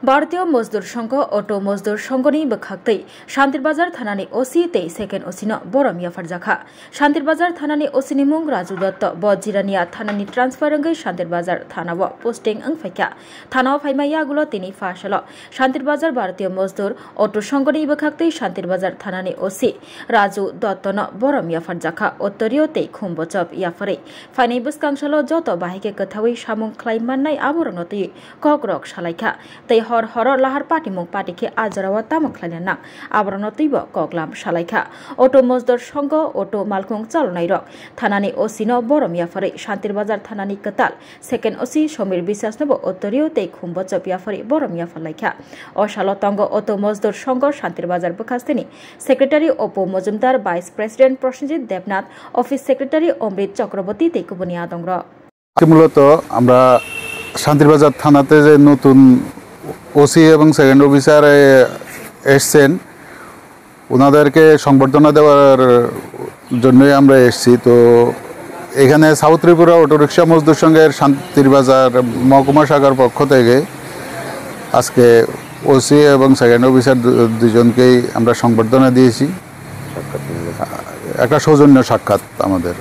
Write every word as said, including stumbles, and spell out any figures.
Bharatiya Mazdur Sangha Auto Mazdur Sanghani bwkhaktwi Shantir Bazar thanani O C tei second O C no borom yapharjakha. Shantir Bazar thanani O C ni mung Raju Dotto, bo Jirania thanani transfer wngwi Shantir Bazar thanao posting wngphaikha. Thanao phaima yagulo tini pha salo Shantir Bazar Bharatiya Mazdur Auto Sanghani bwkhaktwi Shantir Bazar thanani O C Raju Dotto no borom yapharjakha. Ottorio tei khum bochop yapharwi phainai bwskang salo joto bahai khe kwthawi samung khlai mannai aborokno twi kokrok salaikha tei hor horo lahar patimung pati khe a jorao tamo khlaina nang aborokno twibo koklam salaikha. Auto Mazdur Sangha auto malkhung chalonai rok thanani O C no borom yapharwi Shantir Bazar thanani kwtal second O C Somir Biswas no bo ottorio tei khum bochop yapharwi borom yapharlaikha. O salo tongo Auto Mazdur Sangha Shantir Bazar bwkhasteni Secretary Opu Mojumdar, Vice President Prosenjit Debnath, Office Secretary Omrit Chakraborty tei kubuni adongrok. আজকে মূলত আমরা শান্তিরবাজার থানাতে যে নতুন ওসি এবং second officer এসছেন, ওনাদেরকে সংবর্ধনা দেওয়ার জন্যই আমরা এসছি। তো এখানে সাউথ ত্রিপুরা অটোরিকশা মজদুর সংঘের শান্তিরবাজার মহকুমা শাখার পক্ষ থেকে আজকে ওসি এবং সেকেন্ড অফিসার দু- দুজনকেই আমরা সংবর্ধনা দিয়েছি। একটা সৌজন্য সাক্ষাৎ আমাদের।